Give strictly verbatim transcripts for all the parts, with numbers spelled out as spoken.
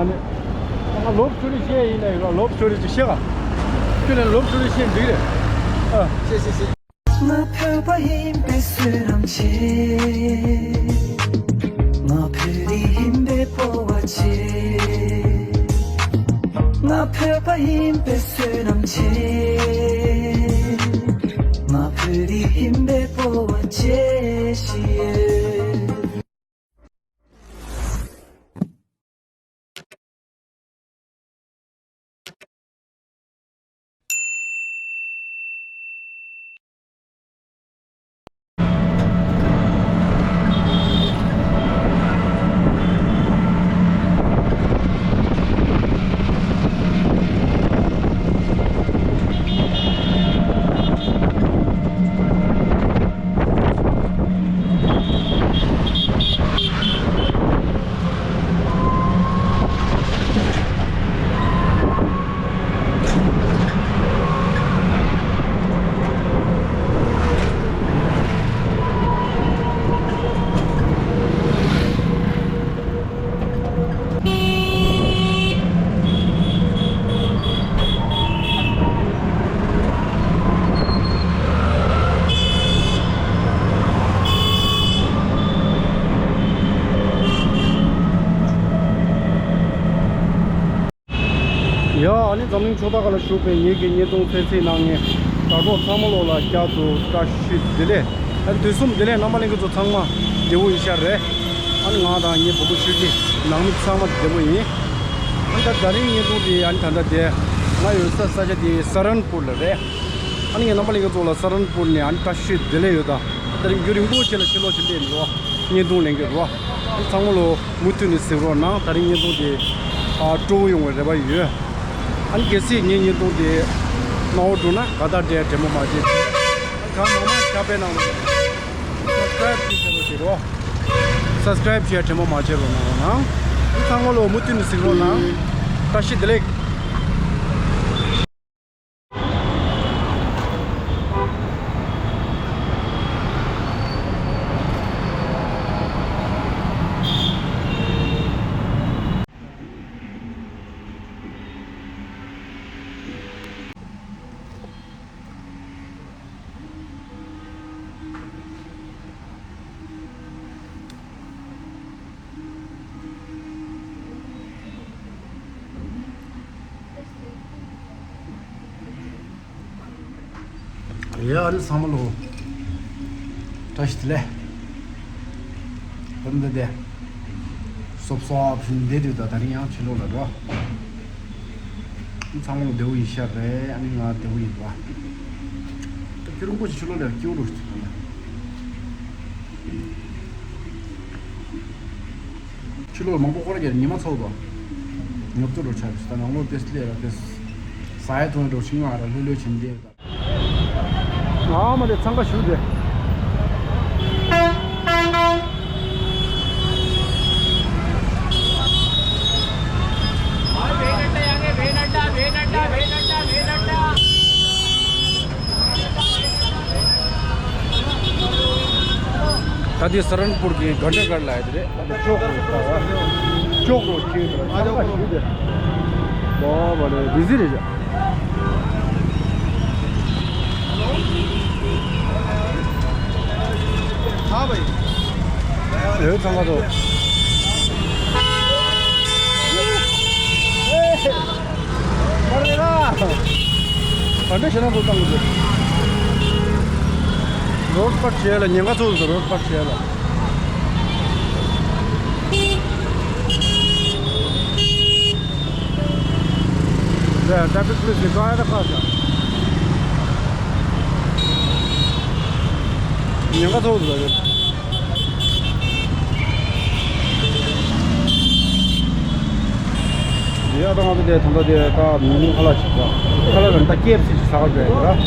ང་ལོབ་ཆུ་རི་བཤད་ཡིན་ན་ཡོད་ལོབ་ཆུ་རི་ཅིག་བཤད་ག་ཁྱོད་ནས་ལོབ་ཆུ་རི་བཤད་འགྲིག་རེད། ཨ། བཤད་བཤད་བཤད། ང་བོད་པ་ཡིན་པའི་བསོད་ནམས་ཆེ། ང་བོད་རིགས་ཡིན་པའི་སྤོབས་པ་ཆེ། ང་བོད་པ་ཡིན་པའི་བསོད་ནམས་ཆེ། ང་བོད་རིགས་ཡིན་པའི་སྤོབས་པ་ཆེ་ཞེས། ཡ། ཨ་ནི་འཛམ་གླིང་ཕྱོགས་མཐའ་ཁག་ལ་བཞུགས་པའི་ངེད་ཀྱི་བརྙན་ཐུང་གསན་གཟིགས་གནང་མཁན་དྲ་གྲོགས་ཚང་མ་ལོ་ལ་བསྐྱར་དུ་བཀྲ་ཤིས་བདེ་ལེགས། ཨ་ནི་དུས་གསུམ་བདེ་ལེགས། རྣམ་པ་ལྷན་རྒྱས་ཚོ་ཚང་མ་བདེ་པོ་ཡིན་ཤག་རེད། ཨ་ནི་ང་དང་ངའི་བུ་མོ་ཆོས་སྐྱིད་ནང་མི་ཚང་མ་བདེ་པོ་ཡིན། ཨ་ནི་ད་ད་རིང་བརྙན་ཐུང་དེ་ཨ་ནི་ད་ལྟ་དེ་ང་ཡོད་ས་ས་ཆ་དེ་ས་རན་པུར་ལ་རེད། ཨ་ནི་ངས་རྣམ་པ་ལྷན་རྒྱས་ཚོ་ལ་ས་རན་པུར་ནས་ཨ་ནི་བཀྲ་ཤིས་བདེ་ལེགས་ཡོད་ད། ད་རིང་རྒྱུན་རིང་པོ་ཞིག་ལ་ཕྱིར་ལོག་ཕྱིན་བསྡད་འགྲོ། བརྙན་ཐུང་ལེན་གྱི་རོ། ཨ་ནི་ཚང་མ་ལོ་མུ་མཐུད་ནས་གཟིགས་རོགས་གནང་། ད་རིང་བརྙན་ཐུང་དེ་ཨ་སྤྲོ་པོ་ཡོང་བའི་རེ་བ་ཡོད། ཨ་ནི་གལ་སྲིད་ངའི་བརྙན་ཐུང་དེ་གནང་བ་འགྲོ་ན་ག་ད་འདྲའི་དྲན་པ་མ་བརྗེད། གང་མང་མང་ཤ་པའི་ནང་ལ་སབ་སི་ཀ་རེབ་བྱེད་ཤེས་རོགས་བྱེད་རོགས། སབ་སི་ཀ་རེབ་བྱེད་དྲན་པ་མ་བརྗེད་རོགས་གནང་རོགས་གནང་། ཨ་ནི་ཚང་མ་ལོ་མུ་མཐུད་ནས་གཟིགས་རོགས་གནང་། བཀྲ་ཤིས་བདེ་ལེགས། ཡ། ཨ་ནི་ཚང་མ་ལོ་བཀྲ་ཤིས་བདེ་ལེགས། ད་ལྟ་དེ་སོབ་སོབ་བཞིན་བསྡད་དུས་ད་ད་རིང་ཡང་ཕྱི་ལོགས་ལ་འགྲོ། ཨ་ནི་ཚང་མ་ལོ་བདེ་པོ་ཡིན་ཤག་རེད། ཨ་ནི་ང་བདེ་པོ་ཡིན་པ། ད་ཁྱོད་རང་པོ་ཞིག་ཕྱི་ལོགས་ལ་སྐྱིད་པོ་འགྲོ་ཞིག་ཐུབ་ན། ཕྱི་ལོགས་མང་པོ་སྐོར་རྒྱག་ཉི་མ་ཚ་བོ་དང་། ཉོབ་ཏོ་འགྲོ་ཆགས་རེད། ད་ནང་ལོགས་ཏེ་སླེབས་ར་ཏེ། ཟ་ཡ་འཐུང་ཡ་འགྲོ་ཞིང་ང་ར་ལྷོད་ལྷོད་བྱེད་འདི། ཨ་མ་དེ་འཚང་ཁ་ཞུ་དེ། ད་དེ་ས་རན་པུར་གྱི་གྷན་ཌ་གར་ལ་ཡ་དེ་རེད། ཨ་ནི་ཅོག་རོ་ཞེས་པ། ཅོག་རོ་ཞེས་པ་འཚང་ཁ་ཞུ་དེ། བ་བ་རེད། བི་ཟི་རེད། ཨེ་ཚང་མ་དོ། ཨེ། མ་རེད་ལ། ག་འདྲ་ཞེ་ན་དོ་བཏང་གི་འདུག་རོགས་པ་བྱས་ལ་ཉེན་ཁ་ཚོགས་འདུག་རོགས་པ་བྱས་ལ། ད་ད་པི་པི་ལི་སི་ག་ཡ་ད་ཁ་ཤ། ཉེན་ཁ་ཚོགས་འདུག་རེད། ཡ་ད་ང་ཚོ་དེ་ད་ལྟ་དེ་ད་མི་ཁ་ལག་ཞིག་ད་ཁ་ལག་རང་ད་ཀེ་ཨེཕ་སི་ཞིག་ཟ་ག་འགྲོ་ཡ་ཡིན་ར།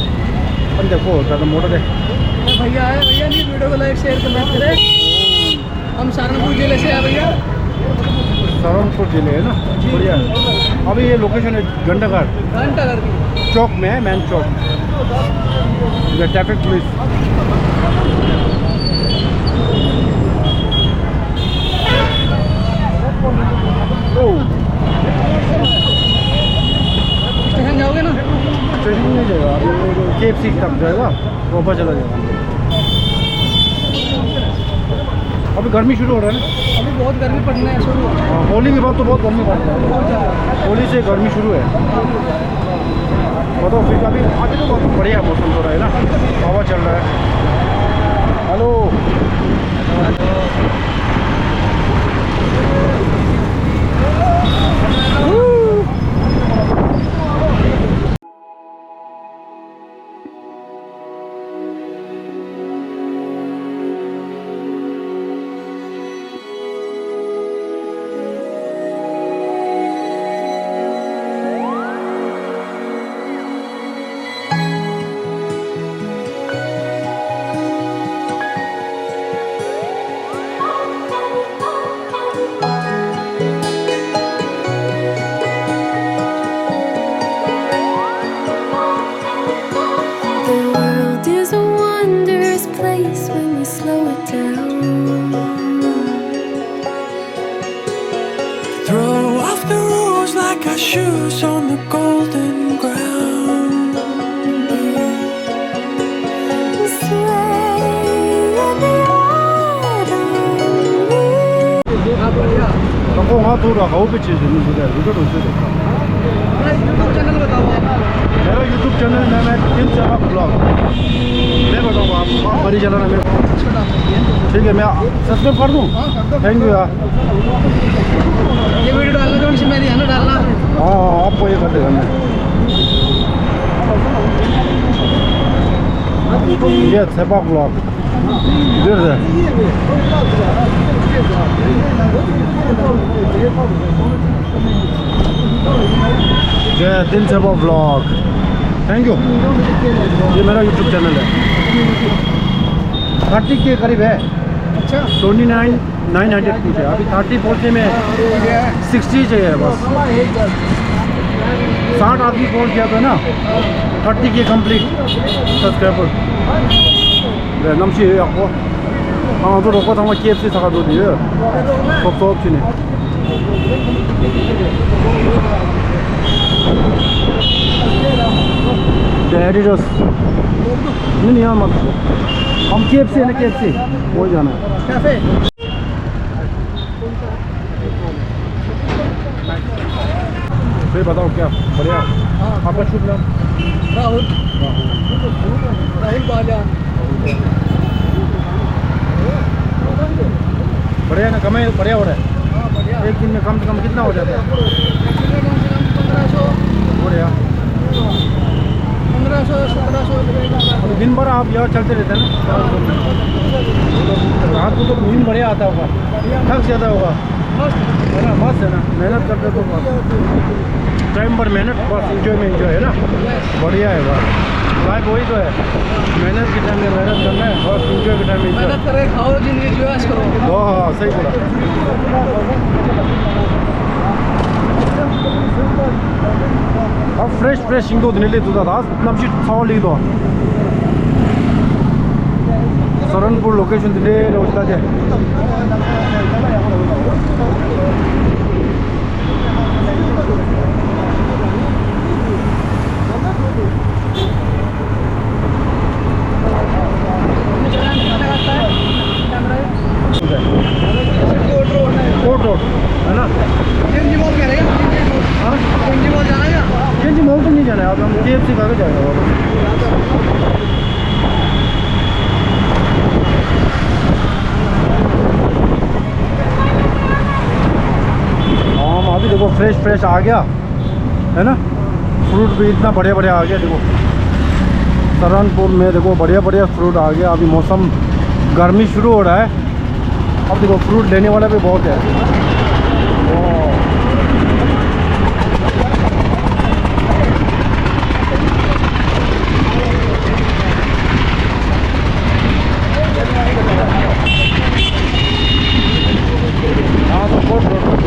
ཨ་འདི་ཁོ་ད་ད་མོ་ཊ་དེ། भैया आए, भैया प्लीज वीडियो को लाइक शेयर कमेंट करें। हम सहारनपुर जिले से हैं भैया। सहारनपुर जिले है ना? जी। बढ़िया है। अभी ये लोकेशन है घंटाघर। घंटाघर की। चौक में है, मेन चौक। The traffic police. Oh. KFC तक जाएगा, वापस चला जाएगा। अभी गर्मी शुरू हो रहा है ना? अभी बहुत गर्मी पड़ने शुरू हो रहा है। हाँ, होली के बाद तो बहुत गर्मी पड़ रहा है। बहुत ज़्यादा। होली से गर्मी शुरू है। बताओ फिर, अभी, अभी तो बहुत बढ़िया मौसम हो रहा है ना, हवा चल रहा है। Hello. The world is a wondrous place when you slow it down. Throw off the rules like our shoes on the golden ground. Sway in the autumn breeze. तो को वहाँ थोड़ा हाउ पे चीज नहीं बुझा, रुको तो से देखा। YouTube चैनल बताओ आप। मेरा YouTube चैनल नाम है टिन सेवा ब्लॉग। मैं बताऊँगा आपको, आप मरी चैनल में। ठीक है, मैं सच में पढ़ दूँ। थैंक यू यार। ये वीडियो डालना जो उनसे मेरी है ना डालना। हाँ, हाँ, आपको ये कर देगा मैं। ये सेवा ब्लॉग। इधर से। जय टिन सेवा ब्लॉग। Thank you. ये मेरा YouTube चैनल है। थर्टी के करीब है। अच्छा। ट्वेंटी नाइन नाइन हंड्रेड कुछ है, अभी थर्टी पहुंचने में सिक्सटी चाहिए बस। साठ आदमी पहुंच गया तो ना, थर्टी के कंप्लीट सब्सक्राइबर। 네, ནམ་ཞིག་ཡག་པོ། ང་ཚོ་རོགས་པ་ཚང་མ་ཀེ་ཨེཕ་སི་ཟ་ག་འགྲོ་དུས་ཡོད། ཐོབ་ཐོབ་བྱས་ནས། ཌེ་ཌི་རོས། ནི་ནི་ཡང་མ་ཐོབ། ཨམ་ཀེ་ཨེཕ་སི་ནི་ཀེ་ཨེཕ་སི། འོ་ཡ་ན། ཀ་ཧྥེ། भाई बताओ क्या बढ़िया? हाँ। आपका शुभ नाम? राहुल। राहुल। राहुल बालियान। बढ़िया ना, कमाई बढ़िया हो रहा है? हाँ, बढ़िया। एक दिन में कम से कम कितना हो जाता है? एक दिन में कम से कम पन्द्रह सौ। बढ़िया। पन्द्रह सौ, सत्रह सौ रुपये का। अभी दिन भर आप यहाँ चलते रहते हैं ना? हाँ। तो रात को तो नींद बढ़िया आता होगा, बढ़िया। थक जाता होगा। मस्त। है ना, मस्त है ना, मेहनत करते तो बस। टाइम पर मेहनत, बस एंजॉय में एंजॉय है ना। यस। बढ़िया है बस, लाइफ वही तो है। मेहनत के टाइम में मेहनत करना है, बस एंजॉय के टाइम में एंजॉय। मेहनत करें, खाओ, जिंदगी जियो, ऐश करो। हाँ, हाँ, सही बोला। अब फ्रेश फ्रेश हिंदू दिन ले दूधा दास। ནམ་ཞིག་ཚ་བ་ལེགས་དོ། སར་རན་པུར་ལོ་ཀེ་ཤན་དེ་འདྲའི་རེ་བ་ཞིག་ལྟ་ཅེ། कोर्ट रोड, है ना? केएमजी मॉल कह रहे हैं, केएमजी मॉल। हाँ? केएमजी मॉल कह रहे हैं? केएमजी मॉल तो नहीं जाना है, आप हम केएफसी खा के जाएगा वापस। हाँ, अभी देखो, फ्रेश फ्रेश आ गया। है ना, फ्रूट भी इतना बढ़िया बढ़िया आ गया। देखो, सहारनपुर में देखो, बढ़िया बढ़िया फ्रूट आ गया। अभी मौसम गर्मी शुरू हो रहा है। अब देखो, फ्रूट लेने वाला भी बहुत है। वाह। हाँ, तो बहुत, बहुत, बहुत।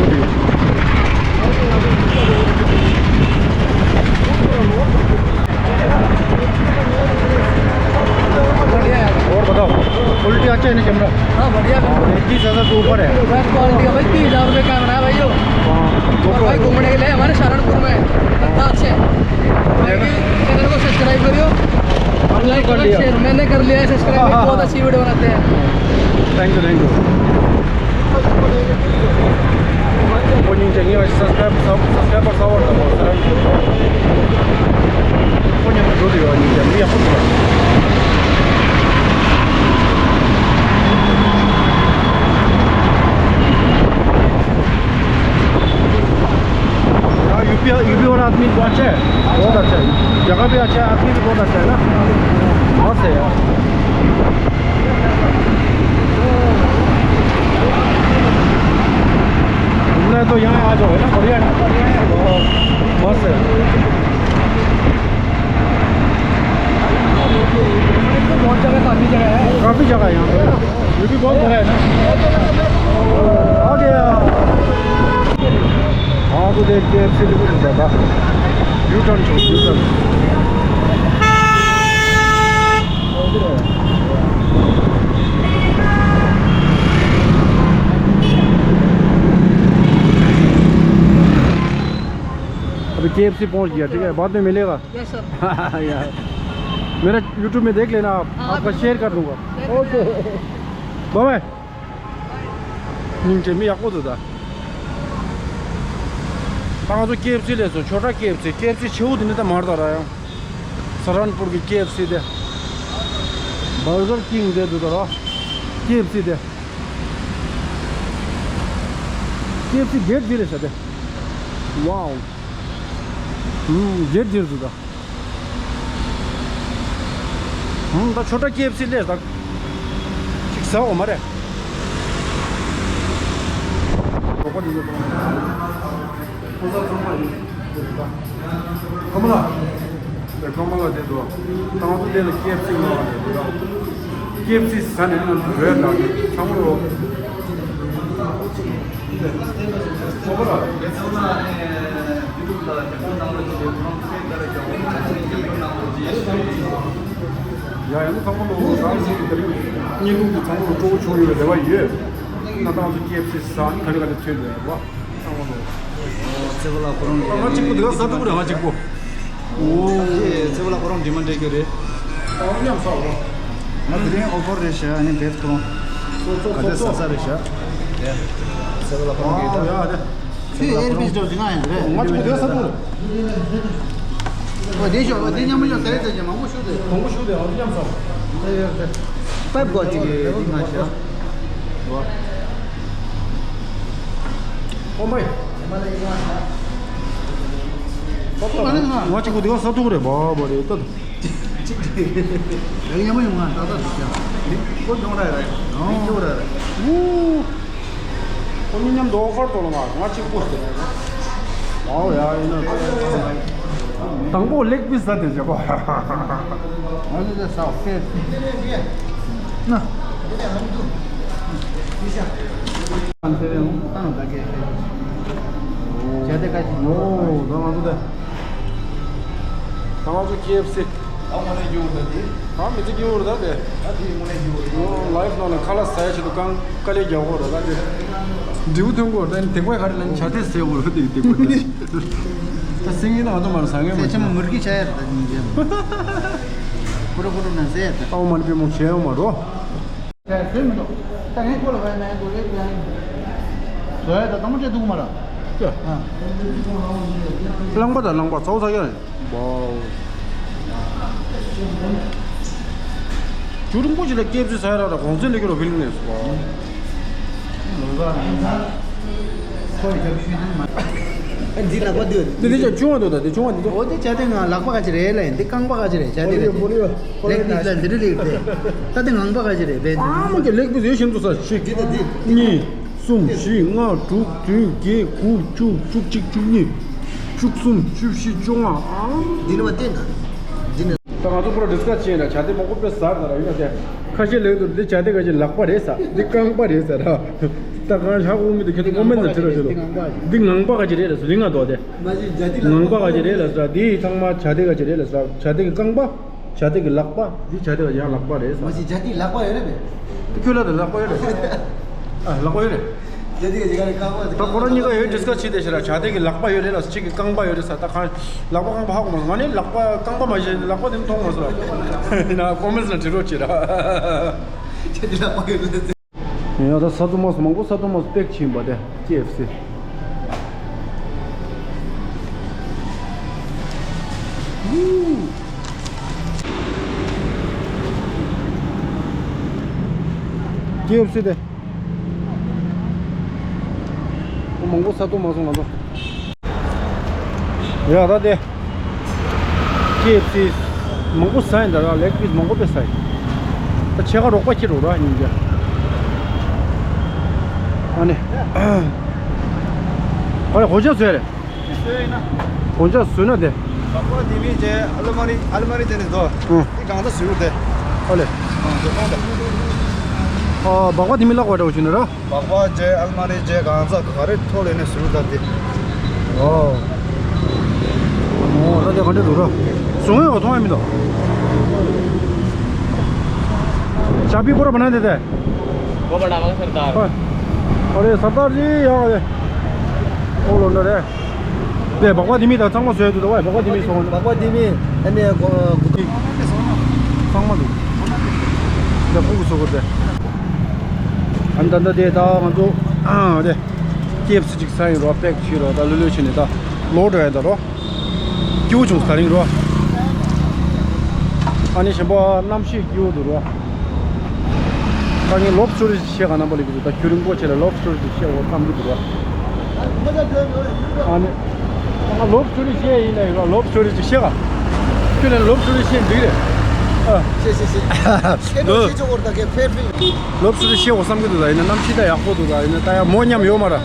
बढ़िया है। और बताओ, क्वालिटी अच्छा है ना कैमरा? हाँ, बढ़िया, बिल्कुल। हाँ, ये तीस हज़ार से ऊपर है। बेस्ट क्वालिटी है भाई, तीस कर लिया है सब्सक्राइब, बहुत अच्छी वीडियो बनाते हैं। Thank you, thank you. ཁོ་སྙིང་རྗེ། ངའི་སབ་སི་ཀ་རའིབ་སབ་སི་ཀ་རའིབ་པར་གསར་པ་དང་་པོ་ཟེར། ཁོ་མཉམ་དུ་འགྲོ་དུ་ཡོད། སྙིང་རྗེ། མི་ཡག་པོ་འདུག हाँ, यूपी, यूपी वाला आदमी को अच्छा है, बहुत अच्छा है। जगह भी अच्छा है, आदमी भी बहुत अच्छा है ना। मस्त है यार। घूमना है तो यहाँ आ जाओ, है ना, बढ़िया है। मस्त है। बहुत जगह, काफी जगह है। काफी जगह है यहाँ पे ना। ये भी बहुत बड़ा है ना। आ गया। हाँ, तो देख, केएफसी भी कुछ ज्यादा। यू टर्न छोड़, यू टर्न। अभी केएफसी पहुंच गया, ठीक है, बाद में मिलेगा। Yes sir. यार, मेरा YouTube में देख लेना आप, हाँ, आपका बिल्कुल। शेयर कर दूंगा। ओके। Bye bye. སྙིང་རྗེ། མི་ཡག་པོ་འདུག་ད། ད་ང་ཚོ་ཀེ་ཨེཕ་སི་སླེབས་སོང་། ཆོ་འཕྲུལ་ཀེ་ཨེཕ་སི། ཀེ་ཨེཕ་སི་ཆེ་བོ་དེ་ནི་ད་མར་ད་ར་ཡང་། སཱ་རན་པུར་གྱི་ཀེ་ཨེཕ་སི་དེ། བར་གར་ཀིང་དེ་འདུག་ད་ར། ཀེ་ཨེཕ་སི་དེ། ཀེ་ཨེཕ་སི་གེ་ཊི་འདི་རེད་ཤག་དེ། ཝའོ། ཧུམ། གེ་ཊི་འདིར་འདུག་ད། ཧུམ། ད་ཆོ་འཕྲུལ་ཀེ་ཨེཕ་སི་སླེབས་ད། ཅིག་ཟ་འོ་མ་རེད། གྲོགས་པོ་འདི་ཚོ་གང་ལ། ཁོ་མོ་ལ། ཁོ་མོ་ལ་དེ་འདུག་ད་ང་ཚོ་དེ་ལ་ཀེ་ཨེཕ་སི་ལ་དེ་འདུག་ཀེ་ཨེཕ་སི་ཟ་ནས་ང་ཚོ་རོལ་ལ་ཚང་མ་རོ། ཡ་ཡང་ཚང་མ་ལོ་རང་བཞིན་གྱི་དེ་རིང་བརྙན་ཐུང་དུ་ཚང་མ་ལོ་སྤྲོ་བོ་བྱུང་ཡོད་པའི་རེ་བ་ཡོད། ང་ཏང་ཚོ་ཀེ་ཨེཕ་སི་ཟ་ནི་ག་ལེ་ག་ལེ་ཐོན་ཡོད་རེད་བ། ཚང་མ་ལོ། ཚེ་བ་ལ་ཁོ་རང་ང་གཅིག་པུ་འདི་ག་ཟ་ཐུབ་རེད། ང་གཅིག་པུ། ཨོ། ཚེ་བ་ལ་ཁོ་རང་འདི་མ་འདྲེས་རྒྱུ་རེད། ཨོ་མཉམ་ཟ་འོ། ང་དེ་རིང་ཨོ་ཕར་རེད་ཤག་ཨ་ནི་བེད་ཁོ་རང་། ག་ཚོད་ཟ་ས་རེད་ཤག་ཚེ་བ་ལ་ཁོ་རང་གི་ད། ཨོ་ཡ་ཡ། ཁྱོད་ཨེར་པིས་འགྲོ་ཟིན་ང་ཡིན་རེད། ང་ཅིག་བསྡད་ས་ཐུག་རེད། ཨོ་དེ་ཤོག་ཨོ་དེ་མཉམ་མི་ཤོག་དེ་རེད་དེ་མང་པོ་ཤོག་དེ། མང་པོ་ཤོག་དེ་ཨོ་དེ་མཉམ་ས། དེ་ཡོད་རེད། པའིབ་གོ་ཅིག་གི་དེ་ང་ཤོག་ཨོ་མའི། ང་ཅིག་བསྡད་ས་ཐུག་རེད། བ་བ་རེད་ད། ཡང་ཉམས་མ་ཡོང་ང་ད་ལྟ་དུ་ཀྱང་། ཁོ་ཉོང་ར་ར། ཁྱོད་ར་ར། ཁོ་གཉིས་མཉམ་དུ་ཨོ་ཕར་གཏོང་ལ་མ་ང་གཅིག་པུ་ཟེར། ཨའོ་ཡ་ཡིན་ན། དང་པོ་ལེག་པིས་ཟ་དེ་བྱེད་པ། ང་ཚོ་ཟ་ཟ་ཟ། ན། བྱ་དེ་ཀ་ཅིག་ཨོ་ད་ང་ཚོ་དེ། ད་ང་ཚོ་ཀེ་ཨེཕ་སི། ད་མ་ནས་རྒྱུ་བོར་ད་དེ། ད་མི་ཚེ་རྒྱུ་བོར་ད་དེ། ད་དེ་མ་ནས་རྒྱུ་བོར། ལའིབ་ནང་ལ་ཁ་ལག་ཟ་ཡ་ཆེད་དུ་གང་དཀའ་ལས་རྒྱག་གོ་ར་ད་དེ། འབྲས་བུ་ཐོན་གོ་ད་ནི་དེ་ཀོའི་ག་རེ་ལ་ནི་བྱ་དེ་ཟེར་གོ་ར་དེ་དེ་ཀོའི་ད། ད་སིང་ངེ་ན་ང་ཚོ་མར་ཟ་ངེ་མ་ཆེ་མ་མུར་གི་ཆ་ཡ་ར་ད་ཉིན་རྒྱབ། ཁོ་ར་ཁོ་ར་ན་ཟེར་ད། ཨའོ་མ་ནི་པེ་མོ་ཆེ་ཡོང་མ་རོ། ཟེར་མི་འདུག་ད་ངས་ཁོ་ལ་བས་ན་ཡང་འདུག་རེད་ཀྱང་། བཟོ་ཡ་ད་དང་པོ་སྤྲད་འདུག་མ་ར། ཀྱ། ཨ། རླངས་པ་དང་རླངས་པ་ཚ་བོ་ཚ་ཡ། ཝའོ། ཇུ་རིན་པོ་ཆེ་ལ་སྐྱེབ་རྩིས་ས་ཡ་ར་ར་གོང་ཚད་ལས་ཀྱི་རོ་བིལ་ནས་སུ་བ། འདི་ལག་པ་འདི། འདི་འདི་ཅག་ཆུང་བ་འདུག་ད་འདི་ཆུང་བ་འདི་འདུག་འོ་འདི་ཆ་དེ་ང་ལག་པ་ག་ཅི་རེད་ལ་ཡིན་འདི་རྐང་པ་ག་ཅི་རེད་ཆ་དེ་ག་ཅི། ལེག་པིས་ལ་འདི་རུ་ལེགས་ཏེ། ད་དེ་ངང་པ་ག་ཅི་རེད་བས། ཨ་མ་གི་ལེག་པིས་ཡོད་བཞིན་དུ་ས་ཞིག་འདི་ད་འདི། གཉིས། གསུམ། བཞི། ལྔ། དྲུག་བདུན། བརྒྱད། དགུ། བཅུ། བཅུ་གཅིག་བཅུ་གཉིས། བཅུ་གསུམ། བཅུ་བཞི། བཅོ་ལྔ། ཨང་། འདི་ནི་བ་བསྟན་ན། འདི་ནི། ད་ང་ཚོ་པུ་ར་ཌིས་ཀ་སི་བྱས་ན་བྱ་དེ་མང་པོ་དཔེ་ཟ་ད་ར་ཡིན་ན་དེ། ཁ་ཤས་ལེགས་འདུག་འདི་བྱ་དེ་ག་ཅི་ལག་པ་རེད་ཟ། འདི་རྐང་པ་རེད་ཟ་ར། ད་གང་ཧ་གོ་མི་འདུག་ཁྱེད་ཚོ་ཀོ་མེན་ལ་བྲིས་རོགས་བྱེད་དོ། འདི་ངང་པ་ག་ཅི་རེད་ལ་སུ་ལིང་ང་དོ་དེ། ངང་པ་ག་ཅི་རེད་ལ་ཟ། འདི་ཚང་མ་བྱ་དེ་ག་ཅི་རེད་ལ་ཟ། བྱ་དེ་གི་རྐང་པ། བྱ་དེ་གི་ལག་པ། འདི་བྱ་དེ་ག་ཡང་ལག་པ་རེད་ཟ། མ་གཞི་བྱ་དེ་ལག་པ་ཡོད་རེད་པས། ཁྱོད་ལ་ད་ལག་པ་ཡོད་རེད། ཨ་ལག་པ་ཡོད་རེད། ད་ཁོ་རང་གཉིས་ཀ་ཡོད་ཌིས་ཀ་སི་བྱས་ཏེ་ཤི་ར་བྱ་དེ་གི་ལག་པ་ཡོད་རེད་ལ་གཅིག་གི་རྐང་པ་ཡོད་རེད་ས། ད་གང་ལག་པ་རྐང་པ་ཧ་གོ་མ་སོང་། ང་ནི་ལག་པ་རྐང་པ་མ་བྱས་ལག་པ་དེ་མཐོང་མ་སོང་། ཡིན་ན་ཀོ་མེན་ཊི་ལ་འབྲི་རོགས་བྱེད་ར། ཁྱེད་ཀྱི་ལག་པ་ཡོད་རེད། ཡང་ད་ས་དུ་མ་སོང་། མང་པོ་ས་དུ་མ་སོང་། པེག་ཕྱིན་པ་དེ་ཀེ་ཨེཕ་སི། ཀེ་ཨེཕ་སི་དེ། མང་པོ་ས་དུ་མ་སོང་ང་ཚོ། ཡ་ད་དེ། ཀེ་ཨེཕ་སི་མང་པོ་ཟ་ཡིན་ད་ར། ལེག་པིས་མང་པོ་དཔེ་ཟ་ཡིན། ད་ཕྱེད་ཀ་རོགས་པ་ཁྱེར་རོགས་ར་ཡིན་ཀྱང་། ཨ་ནི། ཨ་ལེ་གོ་ཆ་བཟོས་རེད། ཁྱེད་བཟོས་ཡིན་ན། གོ་ཆ་བཟོས་ན་དེ། སྦག་སྦག་དེ་མི་རྗེས་ཨ་ལ་མ་རི་ཨ་ལ་མ་རི་དེ་ནས་བཟོ། ཨ། དེ་གང་ཚ་བཟོས་རུ་དེ། ཨ་ལེ། ཨ་བཟོ་གང་དེ། ཨ་སྦག་སྦག་དེ་མི་ལག་པ་འདྲ་བོ་བྱུང་ན་ར། སྦག་སྦག་རྗེས་ཨལ་མ་རི་རྗེས་གང་ཟག་ག་རེ་ཐོག་ལས་ནས་ཟུར་ལྟ་སྟེ། ཨོ། ཨོ་ད་དེ་ག་འདྲ་འདུག་ར། བཟོ་ཡོད་མཐོང་ཡ་མི་འདུག་ཅ་པི་པོ་ར་བ་ན་དེ་དེ། वो बड़ा वाला सरदार। ཨོ། ཨོ་རེད་སར་དར་ཇི་ཡ་རེད། ཨོ་ལོ་འདྲ་རེད། དེ་སྦག་སྦག་དེ་མི་དང་ཚང་མ་བཟོས་འདུག་ད་བ་སྦག་སྦག་དེ་མི་སོང་། སྦག་སྦག་དེ་མི་ཨ་ནི་གོ་གོ་ཚང་མ་འདུག་ད་ཁོང་གི་བཟོ་དགོས་ཏེ། ཨ་ནི་ད་ལྟ་དེ་ད་ང་ཚོ་ཨ་རེད། ཀེ་ཨེཕ་སི་ཅིག་ཟ་ཡིན་རོ། པེག་བྱས་རོ། ད་ལོས་ལོས་བྱས་ནས་ད་ལོག་འགྲོ་ཡ་ད་རོ། སྐྱིད་པོ་བྱུང་ད་རིང་རོ། ཨ་ནི་གཞན་པ་གནམ་གཤིས་སྐྱིད་པོ་འདུག་རོ། ད་ངས་ལོབ་སི་ཊོ་རི་བཤད་ག་རྣམ་པ་ལ་གི་འདུག་ད་རྒྱུན་རིང་པོ་བྱས་ལ་ལོབ་སི་ཊོ་རི་བཤད་འོ་བསམ་གི་འདུག་རོ། ཨ་ནི། ཨ་ལོབ་སི་ཊོ་རི་བཤད་ཡིན་ན་ཡོད་རོ། ལོབ་སི་ཊོ་རི་ཅིག་བཤད་ག་ཁྱོད་ནས་ལོབ་སི་ཊོ་རི་བཤད་འགྲིག་རེད། ཨ། ཤེས་ཤེས་ཤེས། ཨེ་ནོ་ཤེས་ཆོག་གོ་ད་གེ་ཕེར་ཕིལ། ལོབ་སི་ཊོ་རི་བཤད་འོ་བསམ་གི་འདུག་ད་ཡིན་ན་གནམ་གཤིས་ད་ཡག་པོ་འདུག་ད་ཡིན་ན་ད་ཡ་མོ་མཉམ་ཡོད་མ་ར།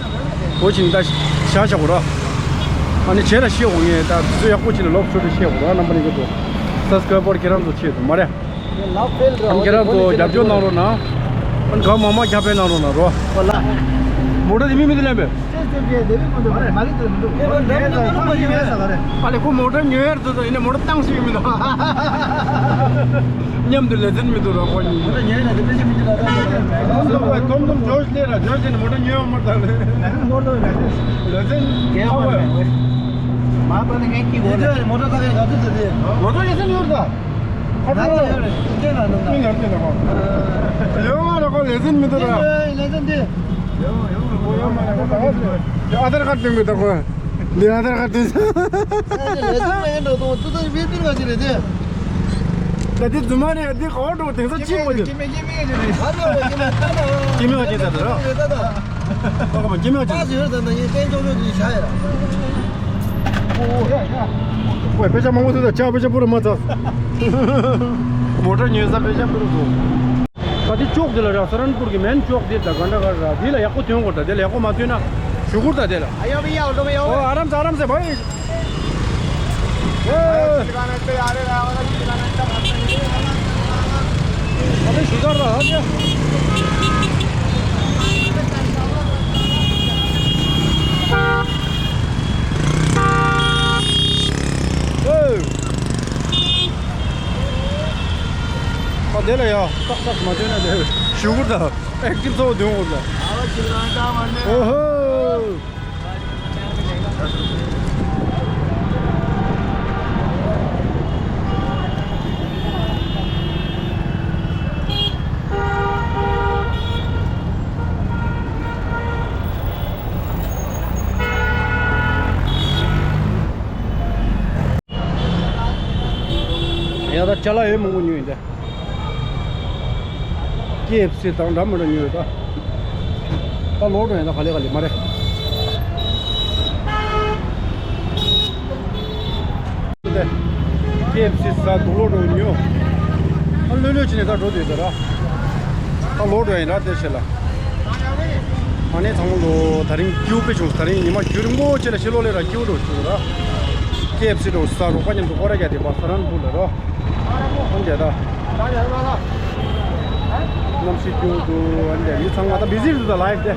འོ་ཅིག་ད་ཤ་ཤ་གོ་ར། ཨ་ནི་བྱས་ལ་བཤད་འོ་ངས་ད་བཟོ་ཡག་པོ་ཅིག་ལ་ལོབ་སི་ཊོ་རི་བཤད་འོ་ར། རྣམ་པ་ནི་གི་འདུག་ས་སྐོར་བོར་ཁྱེད་རང་ཚོ་ཆེད་དུ་མ་རེད། ཁྱེད་རང་ཚོ་རྒྱབ་སྐྱོར་གནང་རོགས་གནང་། ཨ་ནི་གང་མང་མང་རྒྱབ་སྤེལ་གནང་རོགས་གནང་རོ། མོ་ཊ་དེ་མི་མི་དེ་ལེན་པས། ཨ་ལེ་ཁོ་མོ་ཊ་ཉོ་ཡར་འདུག་ད་ཡིན་ན་མོ་ཊ་བཏང་ཤེས་ཀྱི་མི་འདུག་མཉམ་དུ་ལེ་ཚན་མི་འདུག་ར་ཁོ་གཉིས། མོ་ཊ་ཉོ་ཡར་འདུག་ད་ཤེས་མི་འདུག་ད། ཏོམ་ཏོམ་ཏོམ་ཏོམ་ཇོར་ཇི་ལས་ར་ཇོར་ཇི་ནས་མོ་ཊ་ཉོ་ཡོང་མ་ད་ལེ་ཚན། མ་པ་ནི་ངས་ཀི་གོ་ལ་མོ་ཊ་ད་ག་ག་ཚོད་ཚོད་དེ། མོ་ཊ་ཡོད་ས་ཉོ་ར་ད། ཁ་ཐོག་ཡོད་རེད། ཁྱེད་ལ་ནམ་ད། ཡོད་མ་རེད་ཁོ་ལེ་ཚན་མི་འདུག་ར། ལེ་ཚན་དེ། ཨ་དར་ཁར་སྟོན་དགོས་ད་ཁོ། འདི་ཨ་དར་ཁར་སྟོན། ད་དེ་རྫུན་མ་རེད། འདི་ག་བ་འགྲོ་དེང་སང་ཅི་མོ་དེ། སྐྱེ་མེད་སྐྱེ་མེད་ཅི་རེད། ཨ་རོ་སྐྱེ་མེད་སྐྱེ་མེད་ཅི་རེད་ད། ཨ་ཁ་མ་སྐྱེ་མེད་ཅི་རེད། ཨོ་ཡ་ཡ། ཨོ་དཔེ་ཆ་མང་པོ་ཐོན་ད། ཅག་དཔེ་ཆ་པུ་རུ་མ་ཚགས། མོ་ཊ་ཉོས་ས་དཔེ་ཆ་པུ་རུ་ཚོ། ད་དེ་ཅོག་དེ་ལ་ར་ས་རན་པུར་གི་མེན་ཅོག་དེ་ད་ག་འདྲ་ག་ར་དེ་ལ་ཡག་པོ་ཐོན་དགོས་ད། དེ་ལ་ཡག་པོ་མ་ཐོན་ན་ཞུ་གུར་ད་དེ་ལ། ཨ་ཡོ་བི་ཡ་ཨོ་ཏོ་བི་ཡ། ཨོ་ཨ་རམ་ས་ཨ་རམ་ས་བྷའི། ཨེ། अबे सुधर रहा क्या? ཨེ། ཨ་དེ་ལ་ཡ། ཏག་ཏག་མ་ཐོན་ན་དེ་ཞུ་གུར་ད། ཨེག་ཊིབ་ཚོ་བདུན་འོར་ད། ཨོ་ཧོ། ཡང་ད་ཅ་ལག་ཡོད་མང་པོ་ཉོས་ཡིན་ད། ཀེ་ཨེཕ་སི་དང་འདྲ་མི་འདྲ་ཉོས་ཡོད་ད། ད་ལོག་འགྲོ་ཡིན་ད། ག་ལེ་ག་ལེ་མ་རེད། ཀེ་ཨེཕ་སི་ཟ་འདུག་ལོག་འགྲོ་ཉོ། ད་ལྷོད་ལྷོད་བྱས་ནས་ད་འགྲོ་འདོད་ད་ར། ད་ལོག་འགྲོ་ཡིན་ར་དེ་བྱས་ལ། ཨ་ནི་ཚང་མ་ལོ་ད་རིང་སྐྱིད་པོ་དཔེ་བྱུང་། ད་རིང་ཉི་མ་རྒྱུན་རིང་པོ་བྱས་ལ་ཕྱི་ལོགས་ལས་ར་སྐྱིད་པོ་འགྲོ་བྱུང་ར། ཀེ་ཨེཕ་སི་འགྲོ་ཟ་རོགས་པ་མཉམ་དུ་སྐོར་ར་རྒྱག་དེ་པ་ས་རན་པུར་ལ་རོ། ཨོ་འདྲ་ད། གནམ་གཤིས་སྐྱིད་པོ་འདུག་ཨ་འདྲ་མི་ཚང་མ་ད་བི་ཟི་རེད་འདུག་ད་ལའིབ་དེ།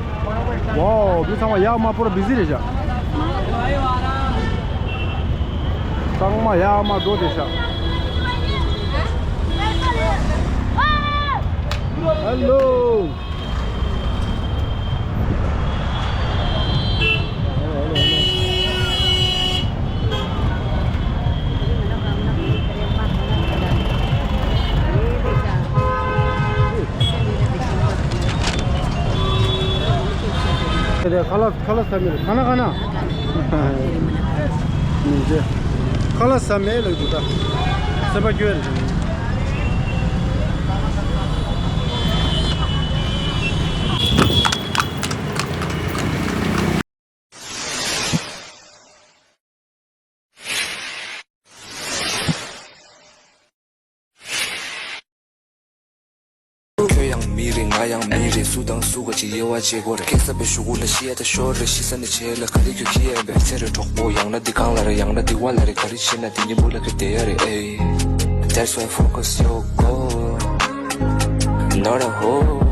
ཝའོ་མི་ཚང་མ་ཡར་མར་པོ་ར་བི་ཟི་རེད་ཤག་ཚང་མ་ཡར་མར་འགྲོ་བསྡད་ཤག་ཧེ་ལོ། ཁ་ལག་ཁ་ལག་ཟ་མེད་ལ་ཁ་ན་ཁ་ན། མི་འདྲ། ཁ་ལག་ཟ་མེད་ལ་འདུག་ད། སེམས་པ་སྐྱོ་ཡ་རེད། ཁྱོད་ཡང་མི་རེད། ང་ཡང་མི་རེད། སུ་དང་སུ་ག་ཅིག་དབྱེ་བ་འབྱེད་དགོས་རེད། ཁེ་ས་པའི་གཞུག་གུ་ལ་ཤི་ཡ་ད་ཤོར་རེད། ཤི་ས་ནས་བྱས་ལ་ག་རེ་ཁྱོད་ཁྱི་ཡ་ཡིན་པས། ཚེ་རིང་གྲོགས་པོ། ཡང་ན་འདི་གང་ལ་རེད། ཡང་ན་འདི་བ་ལ་རེད། ག་རེ་བྱེད་ན་འདི་གཉིས་པོ་ལ་ཁྱོད་བསྡད་ཡ་རེད། ཨེ། That's why focus your goal, not a hole.